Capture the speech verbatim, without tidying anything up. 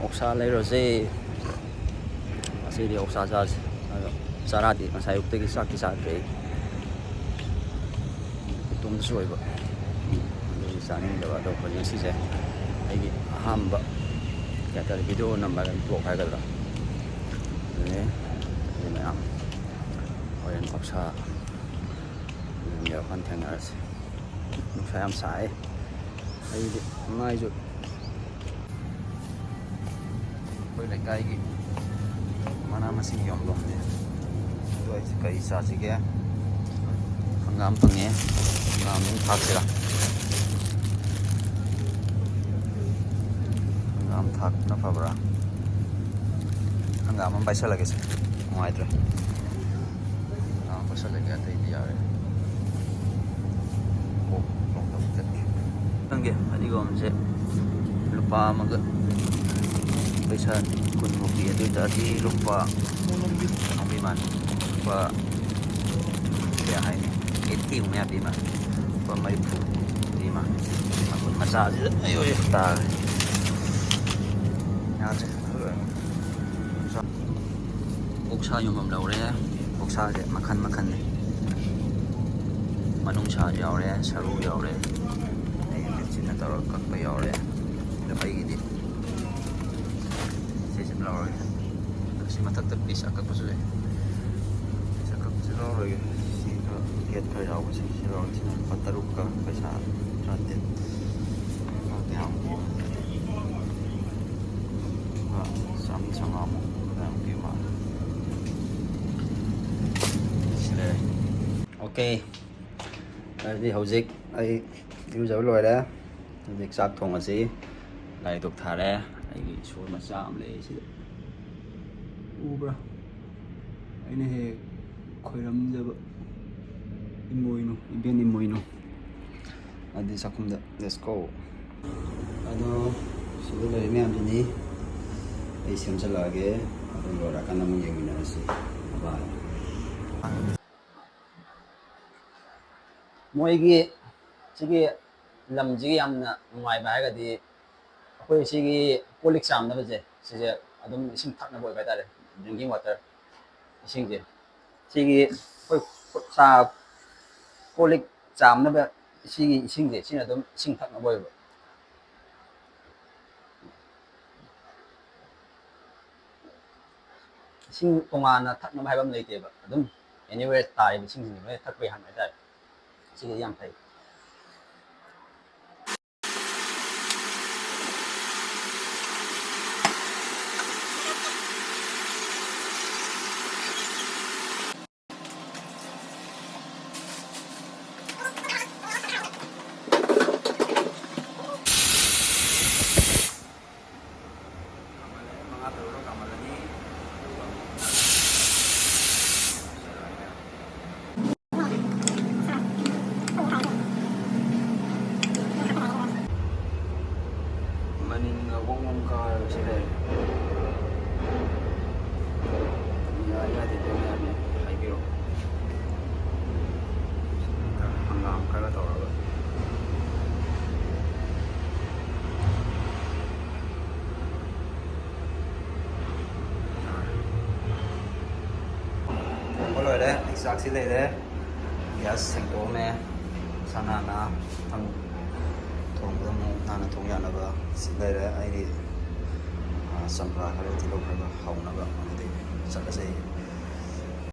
ꯑꯣꯛꯁꯥ ꯂꯩꯔꯨꯔꯁꯦ꯫ ꯉꯁꯤꯗꯤ ꯑꯣꯛꯁꯥ ꯆꯥꯁꯦ꯫ ꯑꯗꯣ ꯆꯥꯔꯥꯗꯤ ꯉꯁꯥꯏ ꯑꯌꯨꯛꯇꯒꯤ ꯆꯥꯛꯇꯤ ꯆꯥꯗ꯭ꯔꯦ ꯑꯩ꯫ ꯏꯇꯣꯝꯇꯁꯨ ꯑꯣꯏꯕ꯫ ꯑꯗꯨꯒꯤ ꯆꯥꯅꯤꯡꯗꯕ꯫ ꯑꯗꯣ ꯑꯩꯈꯣꯏ ꯉꯁꯤꯁꯦ ꯑꯩꯒꯤ ꯑꯍꯥꯟꯕ ꯀꯩ ꯍꯥꯏꯇꯥꯔꯦ, ꯚꯤꯗꯤꯑꯣ ꯅꯝꯕ ꯍꯥꯏꯒꯗ꯭ꯔꯥ, ꯕ꯭ꯂꯣꯛ ꯍꯥꯏꯒꯗ꯭ꯔꯥ꯫ ꯑꯗꯨꯅꯦ꯫ ꯑꯗꯨ ꯃꯌꯥꯝ ꯍꯣꯔꯦꯟ ꯑꯣꯛꯁꯥ ꯌꯦꯡꯒꯦ, ꯋꯥꯈꯜ ꯊꯦꯡꯅꯔꯁꯤ꯫ ꯅꯨꯡꯁꯥ ꯌꯥꯝ ꯁꯥꯏ꯫ ꯑꯩꯗꯤ ꯃꯥꯏꯁꯨ ꯑꯩꯈꯣꯏ ꯂꯩꯀꯥꯏꯒꯤ ꯃꯅꯥ ꯃꯁꯤꯡ ꯌꯣꯟꯐꯝꯅꯦ꯫ ꯑꯗꯨ ꯑꯩꯁꯦ ꯀꯔꯤ ꯆꯥꯁꯤꯒꯦ? ꯍꯪꯒꯥꯝ ꯐꯪꯉꯦ꯫ ꯍꯪꯒꯥꯝ ꯑꯗꯨꯝ ꯊꯥꯛꯁꯤꯔꯥ? ꯍꯪꯒꯥꯝ ꯊꯥꯛꯄꯅ ꯐꯕ꯭ꯔꯥ? ꯍꯪꯒꯥꯝ ꯑꯃ ꯄꯥꯏꯁꯜꯂꯒꯦꯁꯦ꯫ ꯅꯨꯡꯉꯥꯏꯇ꯭ꯔꯦ꯫ ꯍꯪꯒꯥꯝ ꯑꯃ ꯄꯥꯏꯁꯜꯂꯒꯦ, ꯑꯇꯩꯗꯤ ꯌꯥꯔꯦ꯫ ꯀꯣꯛ ꯂꯣꯛꯇꯧ ꯆꯠꯀꯦ꯫ ꯈꯪꯗꯦ, ꯐꯗꯤꯒꯣꯝꯁꯦ ꯂꯨꯄꯥ ꯑꯃꯒ ꯄꯩꯁꯥ ꯀꯨꯟꯃꯨꯛ ꯄꯤ꯫ ꯑꯗꯨ ꯑꯣꯏ ꯇꯥꯔꯗꯤ ꯂꯨꯄꯥ ꯀꯩꯅꯣ ꯄꯤ ꯃꯥꯜꯂꯦ, ꯂꯨꯄꯥ ꯀꯌꯥ ꯍꯥꯏꯅꯤ, ꯑꯩꯠꯇꯤꯃꯨꯛ ꯃꯌꯥ ꯄꯤ ꯃꯥꯜꯂꯦ꯫ ꯂꯨꯄꯥ ꯃꯔꯤꯐꯨ ꯄꯤ ꯃꯥꯜꯂꯦ꯫ ꯃꯈꯨꯟ ꯃꯆꯥꯁꯤꯗ ꯑꯩ ꯑꯣꯏ ꯇꯥꯔꯦ꯫ ꯌꯥꯗ꯭ꯔꯦ꯫ ꯑꯣꯛꯁꯥ ꯌꯣꯟꯐꯝ ꯂꯧꯔꯦ꯫ ꯑꯣꯛꯁꯥꯁꯦ ꯃꯈꯜ ꯃꯈꯜꯅꯤ꯫ ꯃꯅꯨꯡꯁꯥꯁꯨ ꯌꯥꯎꯔꯦ, ꯁꯔꯨ ꯌꯥꯎꯔꯦ, ꯑꯩ ꯃꯦꯆꯤꯟꯅ ꯇꯧꯔꯒ ꯀꯛꯄ ꯌꯥꯎꯔꯦ꯫ ꯑꯗꯣ ꯑꯩꯒꯤꯗꯤ ꯁꯤꯁꯤ ꯂꯧꯔꯒꯦ꯫ ꯑꯗꯣ ꯁꯤ ꯃꯊꯛꯇ ꯄꯤꯁ ꯑꯀꯛꯄꯁꯨ ꯂꯩ꯫ ꯄꯤꯁ ꯑꯀꯛꯄꯁꯤ ꯂꯧꯔꯒꯦ꯫ ꯁꯤ ꯈꯔ ꯐꯦꯠ ꯈꯔ ꯌꯥꯎꯕꯁꯦ ꯁꯤ ꯂꯧꯔꯒꯦ꯫ ꯁꯤꯅ ꯂꯨꯄꯥ ꯇꯔꯨꯛꯀ ꯄꯩꯁꯥ ꯇꯔꯥꯇꯔꯦꯠ꯫ ꯈꯔꯗꯤ ꯌꯥꯝ ꯄꯤꯕ꯫ ꯂꯨꯄꯥ ꯆꯥꯝꯃꯔꯤ ꯆꯥꯝꯃꯉꯥꯃꯨꯛ ꯑꯗꯨꯃꯥꯏꯅ ꯄꯤꯕ ꯃꯥꯜꯂꯦ꯫ ꯁꯤ ꯂꯩꯔꯦ꯫ ꯑꯣꯀꯦ꯫ ꯑꯗꯨꯗꯤ ꯍꯧꯖꯤꯛ ꯑꯩ ꯏꯔꯨꯖꯕ ꯂꯣꯏꯔꯦ꯫ ꯍꯧꯖꯤꯛ ꯆꯥꯛ ꯊꯣꯡꯉꯁꯤ꯫ ꯂꯥꯏ ꯙꯨꯛ ꯊꯥꯔꯦ꯫ ꯑꯩꯒꯤ ꯏꯁꯣꯔ ꯃꯆꯥ ꯑꯃ ꯂꯩ ꯁꯤꯗ꯫ ꯎꯕ꯭ꯔꯥ? ꯑꯩꯅ ꯍꯦꯛ ꯈꯣꯏꯔꯝꯖꯕ ꯏꯃꯣꯏꯅꯨ, ꯏꯕꯦꯟ ꯏꯃꯣꯏꯅꯨ꯫ ꯑꯗꯨꯗꯤ ꯆꯥꯛꯈꯨꯝꯗ let's go꯫ ꯑꯗꯣ ꯁꯤꯗ ꯂꯩꯔꯤ ꯃꯌꯥꯝꯗꯨꯅꯤ꯫ ꯑꯩ ꯁꯦꯝꯖꯤꯜꯂꯛꯑꯒꯦ꯫ ꯑꯗꯨ ꯂꯣꯏꯔꯀꯥꯟꯗ ꯑꯃꯨꯛ ꯌꯦꯡꯃꯤꯟꯅꯔꯁꯤ꯫ Bye꯫ ꯃꯣꯏꯒꯤ ꯁꯤꯒꯤ ꯂꯝꯁꯤꯒꯤ ꯌꯥꯝꯅ ꯅꯨꯡꯉꯥꯏꯕ ꯍꯥꯏꯔꯒꯗꯤ ꯑꯩꯈꯣꯏ ꯁꯤꯒꯤ ꯀꯣꯜ ꯂꯤꯛ ꯆꯥꯝꯅꯕꯁꯦ, ꯁꯤꯁꯦ ꯑꯗꯨꯝ ꯏꯁꯤꯡ ꯊꯛꯅꯕ ꯑꯣꯏꯕ ꯍꯥꯏꯇꯥꯔꯦ, drinking water꯫ ꯏꯁꯤꯡꯁꯦ ꯁꯤꯒꯤ ꯑꯩꯈꯣꯏ ꯆꯥ, ꯀꯣꯜ ꯂꯤꯛ ꯆꯥꯝꯅꯕ ꯁꯤꯒꯤ ꯏꯁꯤꯡꯁꯦ, ꯁꯤꯅ ꯑꯗꯨꯝ ꯏꯁꯤꯡ ꯊꯛꯅꯕ ꯑꯣꯏꯕ꯫ ꯏꯁꯤꯡ ꯇꯣꯉꯥꯟꯅ ꯊꯛꯅꯕ ꯍꯥꯏꯕ ꯑꯃ ꯂꯩꯇꯦꯕ, ꯑꯗꯨꯝ anywhere ꯇꯥꯔꯤꯕ ꯏꯁꯤꯡꯁꯤꯡꯁꯦ ꯂꯣꯏꯅ ꯊꯛꯄ ꯌꯥꯍꯟꯕ ꯍꯥꯏꯇꯥꯔꯦ꯫ ꯁꯤꯒꯤꯗꯤ ꯌꯥꯝ ꯐꯩ꯫ ꯀꯥꯃꯜꯂꯦ, ꯃꯉꯥ ꯇꯔꯨꯛꯂꯛ ꯀꯥꯃꯜꯂꯅꯤ꯫ ꯑꯗꯨꯒ ꯑꯃꯨꯛ ꯃꯅꯤꯟꯒ ꯋꯣꯡ ꯋꯣꯡ ꯀꯥꯔꯒ ꯁꯤ ꯂꯩꯔꯦ꯫ ꯌꯥꯏ ꯌꯥꯗꯦ ꯂꯣꯏ ꯃꯌꯥꯝꯅꯦ ꯍꯥꯏꯕꯤꯔꯣ꯫ ꯍꯪꯒꯥꯝ ꯈꯔꯒ ꯇꯧꯔꯒ꯫ ꯊꯣꯡꯕ ꯂꯣꯏꯔꯦ꯫ ꯑꯩ ꯆꯥꯛꯁꯤ ꯂꯩꯔꯦ꯫ ꯒ꯭ꯌꯥꯁ ꯁꯦꯡꯗꯣꯛꯑꯝꯃꯦ꯫ ꯏꯁꯥ ꯅꯥꯟꯅ ꯊꯝ-, ꯊꯣꯡꯕꯗ ꯑꯃꯨꯛ ꯅꯥꯟꯅ ꯊꯣꯡ ꯌꯥꯅꯕ ꯁꯤ ꯂꯩꯔꯦ꯫ ꯑꯩꯗꯤ, ꯑ, ꯆꯝꯄ꯭ꯔꯥ ꯈꯔ, ꯇꯤꯜꯍꯧ ꯈꯔꯒ ꯍꯧꯅꯕ꯫ ꯑꯗꯨꯗꯤ ꯆꯠꯂꯁꯦ꯫